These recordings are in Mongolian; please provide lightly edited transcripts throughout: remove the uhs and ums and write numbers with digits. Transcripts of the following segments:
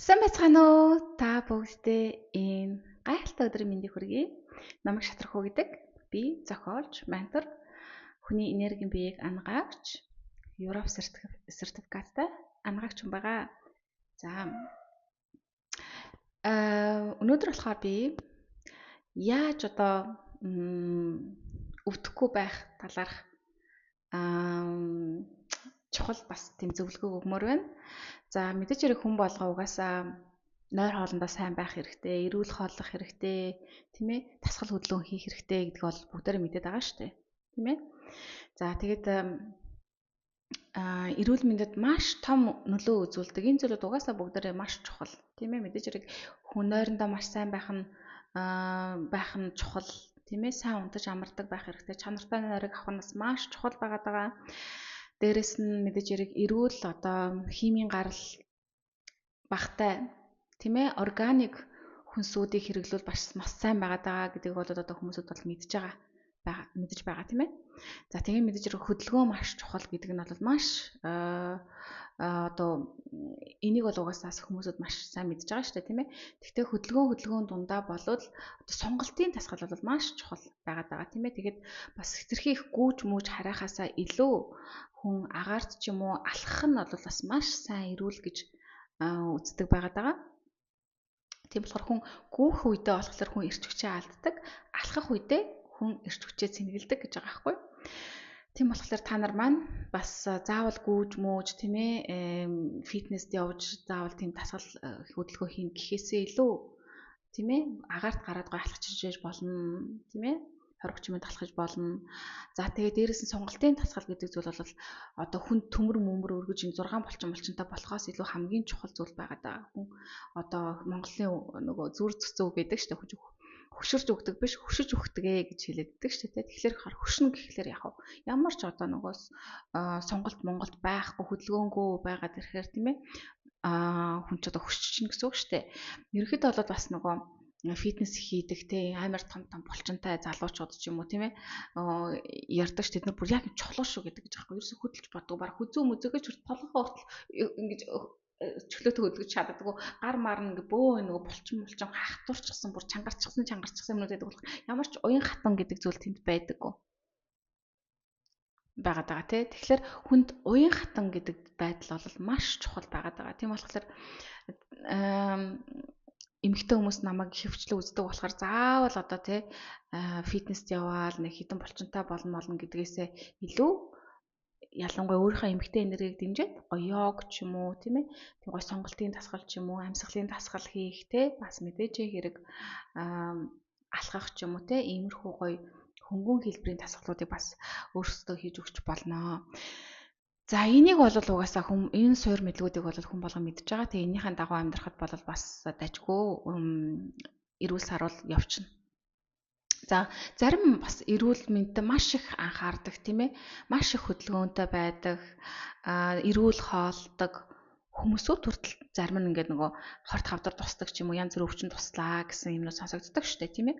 Сайн байцгаана уу? Та бүгддээ энэ гайхалтай өдрийн мэндийг хүргэе. Намайг Шатрах хүү гэдэг. Би зохиолч, ментор, хүний энергийн биеийг ангаагч, Европ сертификаттай ангаагч хүн байгаа. За. Өнөөдөр болохоор би яаж одоо өвдөхгүй байх талаарх чухал бас тийм зөвлөгөө өгмөр байна. За, мэдээж хэрэг хүн болгоо угаасаа нойр хоолндоо сайн байх хэрэгтэй, эрүүл хооллох хэрэгтэй, тийм ээ, дасгал хөдөлгөөн хийх хэрэгтэй гэдгийг бол бүгдээрээ мэдээд байгаа шүү дээ. Тийм ээ. За, тэгээд эрүүл мэндэд маш том нөлөө үзүүлдэг. Энэ зүйлүүд угаасаа бүгдээрээ маш чухал, тийм ээ. Мэдээж хэрэг хүн нойрондоо маш сайн байх нь чухал, тийм ээ. Сайн унтаж амардаг байх хэрэгтэй. Чанартай нойрыг авах нь бас маш чухал байгаад байгаа. Дээрэс нь мэдээж хэрэг эрүүл одоо химийн гарал багтай, тийм ээ, органик хүнсүүдийг хэрэглүүл бас маш сайн байгаад байгаа гэдгийг бол одоо хүмүүсүүд бол мэдж байгаа, тийм ээ. За, тэгээ мэдээж хэрэг хөдөлгөөн маш чухал гэдэг нь бол маш одоо энийг бол угаасаа хүмүүсүүд маш сайн мэдж байгаа шүү дээ, тийм ээ. Гэхдээ хөдөлгөөн дундаа болвол одоо сонголтын дасгал бол маш чухал байгаад байгаа, тийм ээ. Тэгээд бас хэтэрхий их гүүж мүүж харайхаасаа илүү хүн агаарт ч юм уу алхах нь бол бас маш сайн эрүүл гэж үздэг байгаад байгаа. Тийм болохоор хүн гүүх үедээ болохоор хүн эрч хүчээ алддаг, алхах үедээ хүн эрч хүчээ цэнгэлдэг гэж байгаа байхгүй юу? Тийм болохоор та нар маань бас заавал гүүж мүүж, тийм ээ, фитнест явж заавал тийм дасгал хөдөлгөөн хийн гэхээсээ илүү, тийм ээ, агаарт гараад гой алхаж болно, тийм ээ, 20-30 минут алхаж болно. За, тэгээ дээрэс нь сонголтын дасгал гэдэг зүйл бол одоо хүн төмөр мөмөр өргөж энэ 6 булчин булчинтай болохоос илүү хамгийн чухал зүйл байгаа даа. Хүн одоо Монголын нөгөө зүр цэцүү гэдэг шүү дээ, хөшөрч өгдөг биш, хөшөж өгдөг ээ гэж хэлээддэг шүү дээ. Тэгэхээр хөшнө гэхлээр яг ямар ч одоо нөгөө сонголт Монголд байхгүй, хөдөлгөөнгүй байгаад ирэхээр, тийм ээ, хүн ч одоо хөшчихнө гэсэн үг шүү дээ. Ерөнхийдөө бол бас нөгөө фитнес хийдэг, те, амар том том булчинтай залуучууд ч юм уу, тийм ээ, ярьдаг ш, тэд нар бүр яг чулуу шүү гэдэг гэж аахгүй. Ерөөсө хөдөлж боддог, баг хүзүү мүзөөгөөч хүртэл толгоо хүртэл ингэж чөлөөтэй хөдөлгөж чаддаггүй, гар мар ингээ бөө нөгөө булчин хахтурчсан, бүр чангарчсан юмнууд байдаг болох ямар ч уян хатан гэдэг зүйл тэнд байдаггүй байгаад байгаа, тий. Тэгэхээр хүнд уян хатан гэдэг байдал бол маш чухал байгаад байгаа. Тийм болохоор эмэгтэй хүмүүс намайг хөвчлөө үздэг болохоор заавал одоо тий фитнест яваал нэг хідэн булчинтай болно гэдгээсээ илүү ялангуяа өөрийнхөө эмэгтэй энергийг дэмжиж гоё йог ч юм уу, тийм ээ, тэг гоё сонголтын дасгал ч юм уу, амьсгалын дасгал хийх, те, бас мэдээж хэрэг алхах ч юм уу, те, иймэрхүү гоё хөнгөн хэлбэрийн дасгалуудыг бас өөрсдөө хийж өгч болно. За, энийг бол угаасаа хүн энэ суур мэдлгүүдийг бол хүн болгон мэдж байгаа. Тэгээ энийхэн дагуу амьдрахад бол бас дажгүй эрүүл саруул явчихна. За, зарим бас эрүүл мэндэд маш их анхаардаг, тийм ээ, маш их хөдөлгөөнтэй байдаг, эрүүл хоолдог хүмүүсүүд хүртэл зарим нь ингээд нөгөө хорт хавдар тусдаг ч юм уу, янз бүрийн өвчин туслаа гэсэн юмнууд сонсогддог шүү дээ, тийм ээ.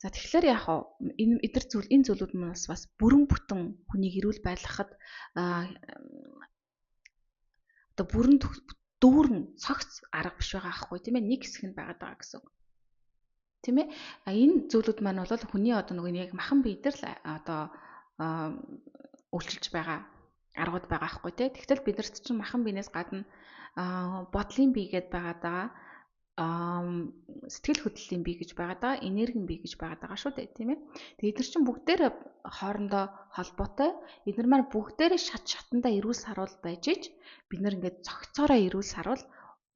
За, тэгэхээр яг энэ эдгээр зүйл энэ зүйлүүд нь бас бүрэн бүтэн хүнийг эрүүл байлгахад одоо бүрэн дүүрэн цогц арга биш байгаа аахгүй, тийм ээ, нэг хэсэг нь байгаад байгаа гэсэн үг. Тийм ээ. Энэ зүйлүүд маань бол хүний одоо нөгөө яг махан бие дээр л одоо үйлчилж байгаа аргууд байгаа аахгүй, тий. Тэгтэл бид нарт чинь махан биенээс гадна бодлын бие гэдээ байгаад байгаа, сэтгэл хөдлөлийн бие гэж байгаад байгаа, энергийн бие гэж байгаад байгаа шүү дээ, тийм ээ. Тэгээд эдгээр чинь бүгдээр хоорондоо холбоотой. Эдгээр маань бүгдээрээ шат шатандаа эрүүл саруул байж ич бид нар ингээд цогцоороо эрүүл саруул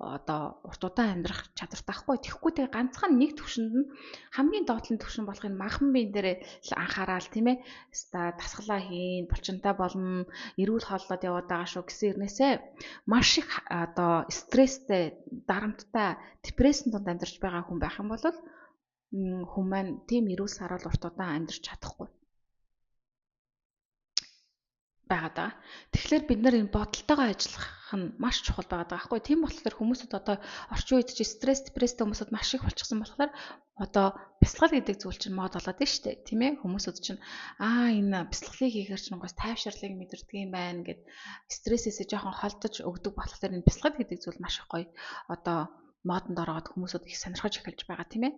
одоо урт удаан амьдрах чадвартай байхгүй. Тэгэхгүй тэгээ ганцхан нэг төвшөнд нь хамгийн доотлон төвшин болох энэ махан биен дээр л анхаараал, тийм ээ, дасгалаа хийн, булчинтай болно, эрүүл хооллоод яваад байгаа шүү гэсэн хэрнээсээ маш их одоо стресстэй, дарамттай, депрессийн дунд амьдарч байгаа хүн байх юм бол хүн маань тийм эрүүл саруул урт удаан амьдарч чадахгүй байгаад байгаа. Тэгэхээр бид нар энэ бодолтойгоо ажиллах нь маш чухал байгаад байгаа байхгүй. Тийм болохоор хүмүүсүүд одоо орчин үед чи стресс, депресстэй хүмүүсүүд маш их болчихсон болохоор одоо бясалгал гэдэг зүйл чинь мод болоод байна шүү дээ, тийм ээ. Хүмүүсүүд чинь энэ бясалгалыг хийхээр чинь гоо тайвширлыг мэдэрдэг юм байна гэд стрессээсээ жоохон холдож өгдөг болохоор энэ бясалгал гэдэг зүйл маш их гоё одоо модонд ороод хүмүүсүүд их сонирхож эхэлж байгаа, тийм ээ.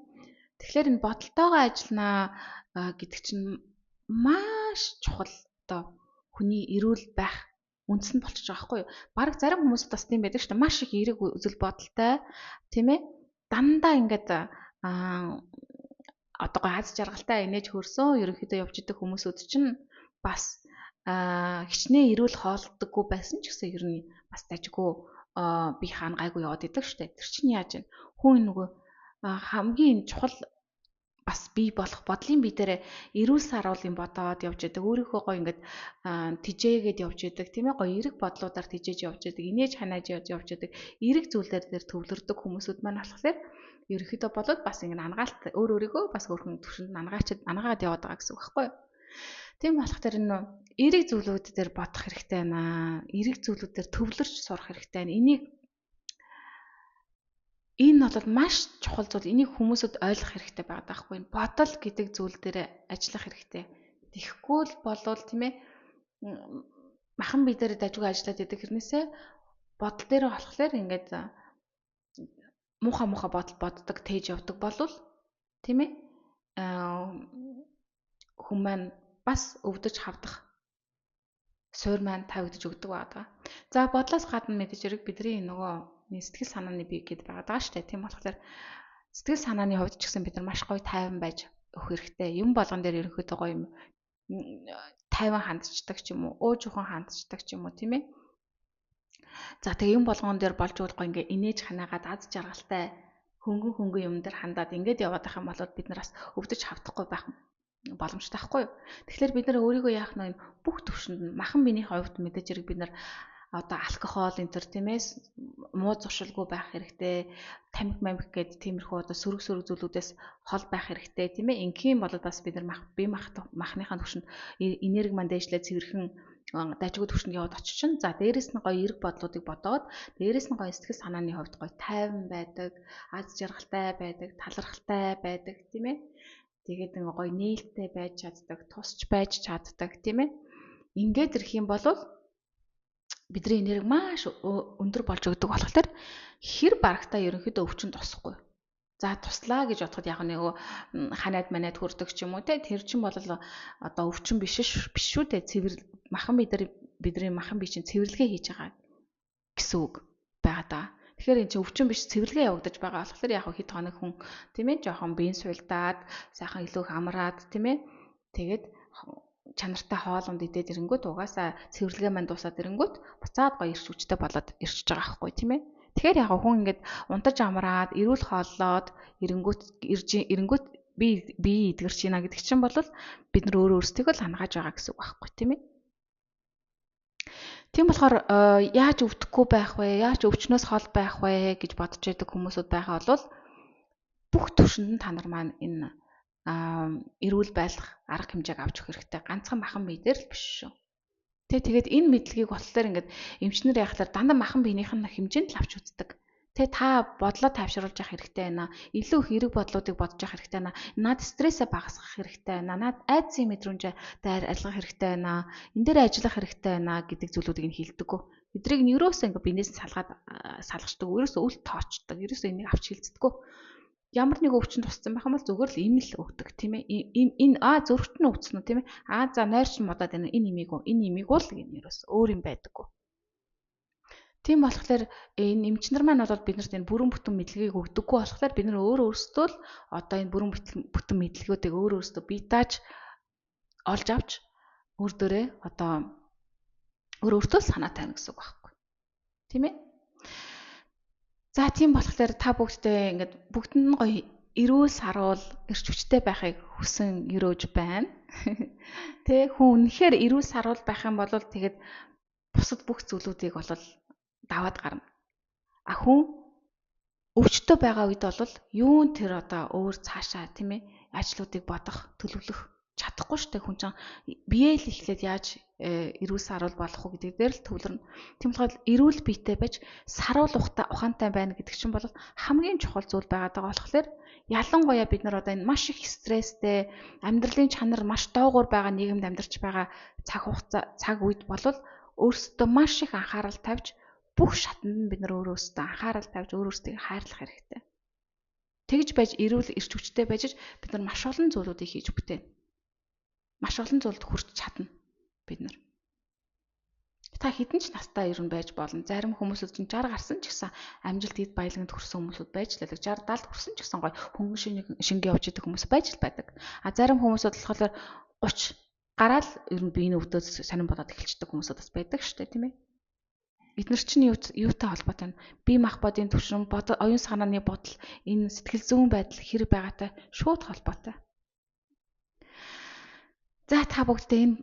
Тэгэхээр энэ бодолтойгоо ажиллана гэдэг чинь маш чухал одоо хүний эрүүл байх үндэс нь болчихж байгаа байхгүй юу? Бараг зарим хүмүүс бас тийм байдаг шүү дээ. Маш их эерэг үзэл бодолтой, тийм ээ. Дандаа ингээд одоо гой аз жаргалтай инээж хөрсөн ерөнхийдөө явж идэг хүмүүсүүд чинь бас хичнээн эрүүл хоолддоггүй байсан ч гэсэн ер нь бас дажгүй би хаана гайгүй яваад идэг шүү дээ. Тэр чинь яаж вэ? Хүн нөгөө хамгийн чухал бас бий болох бодлын бие дээр эрүүл саруулын бодоод явж идэг. Өөрийнхөө гоё ингээд тижээгээд явж идэг, тийм ээ, гоё эерэг бодлуудаар тижээж явж идэг, инээж ханааж явж идэг. Эерэг зүйлээр дээр төвлөрдөг хүмүүсүүд маань болохоор ерөнхийдөө болоод бас ингэ ангаалт өөр өөрийгөө бас өөрхөн төвшөнд ангаад яваад байгаа гэсэн үг байхгүй юу? Тийм болох тэр энэ эерэг зүйлүүд дээр бодох хэрэгтэй байна. Эерэг зүйлүүд дээр төвлөрч сурах хэрэгтэй байна. Энэ бол маш чухал зүйл. Энийг хүмүүсүүд ойлгох хэрэгтэй байгаа даахгүй. Бодол гэдэг зүйл дээр ажиллах хэрэгтэй. Тэгэхгүй л болвол, тийм ээ, махан бие дээр дажгүй ажиллаад идэг хэрнээсээ бодол дээр болохоор ингээд муухай муухай бодол боддог, тээж явдаг болвол, тийм ээ, хүн маань бас өвдөж хавдах суур маань тавигдаж өгдөг байгаа. За, бодлоос гадна мэдээж хэрэг бидний нөгөө сэтгэл санааны бие гэдээ байгаа даа шүү дээ. Тийм болохоор сэтгэл санааны хувьд ч гэсэн бид нар маш гоё тайван байж өгөх хэрэгтэй. Юм болгон дээр ерөнхийдөө гоё юм тайван хандчихдаг ч юм уу, ууж ухаан хандчихдаг ч юм уу, тийм ээ. За, тэгээ юм болгон дээр болж өгөх ингээ инээж ханаагаад аз жаргалтай хөнгөн хөнгөн юм дээр хандаад ингээд яваад байх юм бол бид нар бас өвдөж хавдахгүй байх боломжтой байхгүй юу? Тэгэхээр бид нар өөрийгөө яах нь бүх төвшөнд нь махан биеийн хувьд мэдээж хэрэг бид нар одоо алкогол энэ төр, тийм ээ, муу зуршилгүй байх хэрэгтэй, тамхи мамхи гээд тиймэрхүү одоо сөрөг сөрөг зүйлүүдээс хол байх хэрэгтэй, тийм ээ. Ингийн бол бас бид нар бие махныхаа төвшөнд энерги маань дээшлээ цэвэрхэн дажгүй төвшөнд яваад очиж. За, дээрэс нь гоё эерэг бодлуудыг бодоод, дээрэс нь гоё сэтгэл санааны хувьд гоё тайван байдаг, аз жаргалтай байдаг, талархалтай байдаг, тийм ээ. Тэгээд ингээ гоё нээлттэй байж чаддаг, тусч байж чаддаг, тийм ээ. Ингээд ирэх юм бол бидний энерги маш өндөр болж өгдөг болохоор хэр барагтаа ерөнхийдөө өвчин тусахгүй. За, туслаа гэж бодоход яг нэг ханаад манад хүрдэг ч юм уу, те, тэр чинь бол одоо өвчин биш биш шүү дээ. Цэвэр махан бидний махан бие чинь цэвэрлэгээ хийж байгаа гэсэн үг байгаа даа. Тэгэхээр энэ чинь өвчин биш, цэвэрлэгээ явагдаж байгаа болохоор яг хэд хоног хүн, тийм ээ, жоохон биеийн сулдаад сайхан илүү их амраад, тийм ээ, тэгээд чанартай хоол унд идээд ирэнгүүт угаасаа цэвэрлэгээ маань дуусаад ирэнгүүт буцаад гоё эрч хүчтэй болоод ирчихэж байгаа байхгүй, тийм ээ. Тэгэхээр яг хүн ингээд унтаж амраад эрүүл хооллоод ирэнгүүт ирж ирэнгүүт би бие эдгэрч байна гэдэг чинь бол бид нар өөрөө өөрсдийгөө л хангааж байгаа гэсэн үг байхгүй, тийм ээ. Тийм болохоор яаж өвдөхгүй байх вэ? Яаж өвчнөөс хол байх вэ гэж бодож байдаг хүмүүсүүд байгаа бол бүх төвшөнд нь та нар маань энэ эрүүл байх арга хэмжээг авч өгөх хэрэгтэй. Ганцхан махан бие дээр л биш шүү. Тэ, тэгээд энэ мэдлэгийг болохоор ингээд эмчнэр яхахлаар дандаа махан биенийх нь хэмжээнд л авч үздэг. Тэ, та бодлоо тайвшруулж явах хэрэгтэй байна. Илүү их эерэг бодлуудыг бодож явах хэрэгтэй байна. Наад стрессээ багасгах хэрэгтэй байна. Наад айдсын мэдрэмжээ дайр арилгах хэрэгтэй байна. Энэ дээр ажиллах хэрэгтэй байна гэдэг зүйлүүдийг нь хэлдэггүй. Эдрийг нь ерөөсөө ингээ биенээс нь салгаад салгачдаг. Ерөөсөө үл тоочдог. Ерөөсөө энийг авч хилцдэггүй. Ямар нэг өвчин тусцсан байх юм бол зүгээр л им л өгдөг, тийм ээ. Энэ зүрхт нь өвдсөн үү, тийм ээ. За, нойрч модаад байна. Энэ имийг үү? Энэ имийг л гэн ерөөс өөр юм байдаггүй. Тийм болохоор энэ эмчнэр маань бол биднэрт энэ бүрэн бүтэн мэдлэгийг өгдөггүй болохоор бид нар өөр өөрсдөө л одоо энэ бүрэн бүтэн мэдлэгүүдийг өөр өөрсдөө бие дааж олж авч өөр дөрөө одоо өөр өөртөө санаа тавина гэсэн үг байхгүй. Тийм ээ. За, тийм болохоор та бүгдтэй ингээд бүгдэнд нь гоё эрүүл саруул эрч хүчтэй байхыг хүсэн ерөөж байна. Тэ, хүн үнэхээр эрүүл саруул байх юм бол тэгээд бусад бүх зүйлүүдийг бол даваад гарна. А хүн өвчтөй байгаа үед бол юун тэр одоо өөр цаашаа, тийм ээ, ажлуудыг бодох, төлөвлөх чадахгүй штэ. Хүн чинь бие л эхлээд яаж эрүүл саруул болох уу гэдэг дээр л төвлөрнө. Тийм болохоор эрүүл биетэй байж саруул ухаантай байна гэдэг чинь бол хамгийн чухал зүйл байгаад байгаа болохоор ялангуяа бид нар одоо энэ маш их стресстэй, амьдралын чанар маш доогуур байгаа нийгэмд амьдарч байгаа цаг хугацаа цаг үед бол өөрсдөө маш их анхаарал тавьж Бүх шатанд нь бид нар өөрөө өөрсдөө анхаарал тавьж өөр өөрсдийг хайрлах хэрэгтэй. Тэгж байж эрүүл эрч хүчтэй байж бид нар маш олон зүйлүүдийг хийж бүтээнэ. Маш олон зүйлд хүрч чадна бид нар. Та хэдэн ч настай ер нь байж болно. Зарим хүмүүсүүд чинь 60 гарсан ч гэсэн амжилт эд баялагнд хүрсэн хүмүүсүүд байж л байдаг. 60 70 хүрсэн ч гэсэн гоё хөнгөн шингээ явж идэг хүмүүс байж л байдаг. А зарим хүмүүсүүд болохоор 30 гараал ер нь биеийн өвдөөс сонин бодоод эхэлчихдэг хүмүүсүүд бас байдаг шүү дээ, тийм ээ. Эднэр чинь юутай холбоотой вэ? Бие махбодын түвшин, оюун санааны бодол, энэ сэтгэл зүйн байдал хэр байгаатай шууд холбоотой. За та бүгдээ энэ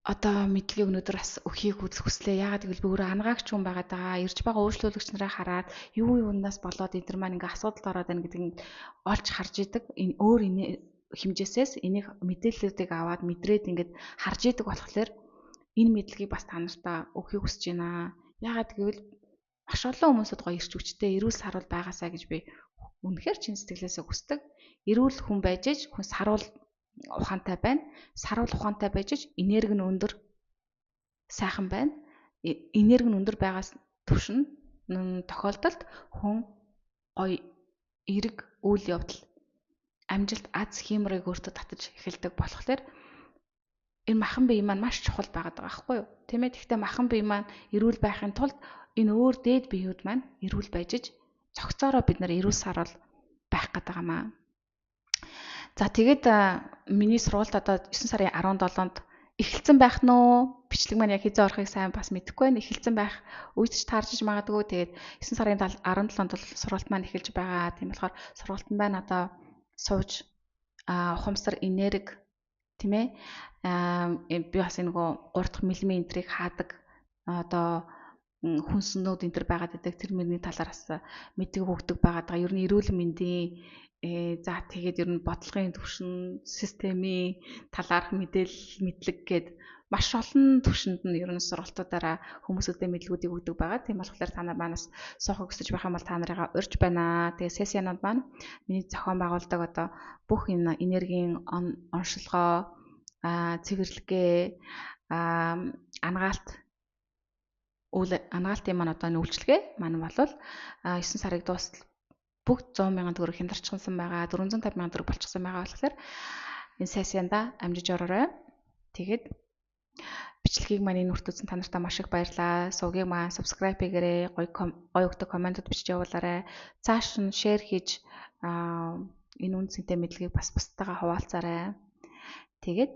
одоо мэдлэгийг өнөөдөр бас өгөхийг хүслээ. Яагаад гэвэл би өөрөө ангаагч хүн байгаа даа. Ирж байгаа өөрчлөлөгч нараа хараад юу юунаас болоод эдгээр маань ингээ асуудалд ороод байна гэдгийг олж харж идэг. Энэ өөр энэ хэмжээсээс энийг мэдээллүүдийг аваад мэдрээд ингээд харж идэг болохоор энэ мэдлэгийг бас та нартаа өгөхийг хүсэж байна. Яагаад гэвэл маш олон хүмүүсд гоё ирч хүчтэй эрүүл саруул байгаасаа гэж би үнэхээр чин сэтгэлээсээ хүсдэг. Эрүүл хүн байж ич хүн саруул ухаантай байна. Саруул ухаантай байж ич энерги нь өндөр сайхан байна. Энерги нь өндөр байгаас түвшин тохиолдолд хүн гоё эрэг үйл явдал амжилт аз хийморыг өөртөө татаж эхэлдэг болохоор энэ махан бие маань маш чухал байгаад байгаа байхгүй юу? Тийм ээ. Гэхдээ махан бие маань эрүүл байхын тулд энэ өөр дээд биеуд маань эрүүл байж ич цогцоороо бид нар эрүүл саруул байх гэдэг юм аа. За тэгээд миний сургалт одоо 9 сарын 17-нд эхэлсэн байх нь уу? Бичлэг маань яг хэзээ орохыг сайн бас мэдэхгүй байна. Эхэлсэн байх үед ч таарч магадгүй. Тэгээд 9 сарын 17-нд бол сургалт маань эхэлж байгаа. Тийм болохоор сургалт нь байна одоо сууж ухамсар энерги тийм ээ. Би бас нөгөө 3 дахь мэлмийн энтрийг хаадаг одоо хүнснүүд энэ төр байгаад байдаг. Тэр мөрний талаар бас мэдлэг өгдөг байгаад байгаа. Ер нь эрүүл мэндийн за тэгээд ер нь бодлогын түвшин, системийн талаарх мэдээлэл, мэдлэг гээд маш олон түвшинд нь ер нь сургалтуудаараа хүмүүсүүдэд мэдлэгүүдийг өгдөг байгаа. Тийм болохоор та нар манаас суухыг хүсэж байх юм бол та нарыгаа урьж байна. Тэгээд сессионууд маань миний зохион байгуулдаг одоо бүх энэ энергийн оншилгоо, цэвэрлэгээ, ангаалт үйл ангаалтын маань одоо энэ үйлчилгээ маань бол 9 сарыг дуустал бүгд 100 мянган төгрөг хямдарчихсан байгаа. 450 мянган төгрөг болчихсон байгаа болохоор энэ сессионда амжиж ороорой. Тэгээд бичлэгийг маань энэ хүрт үзсэн та нартай маш их баярлалаа. Сувгийг маань subscribe хийгээрэй. Гоё гоё өгдөг комментууд бичиж явуулаарай. Цааш нь share хийж энэ үн цэнтэй мэдлэгийг бас бусдтайгаа хуваалцаарай. Тэгээд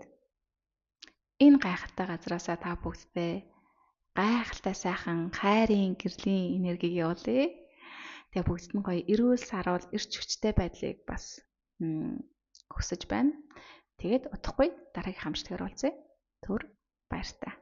энэ гайхалтай газраасаа та бүгдтэй гайхалтай сайхан хайрын гэрлийн энергийг явуулъя. Тэгээ бүгдд нь гоё эрүүл саруул эрч хүчтэй байдлыг бас хүсэж байна. Тэгээд удахгүй дараагийн хамтлагаар уулзъя. Түр баяртай.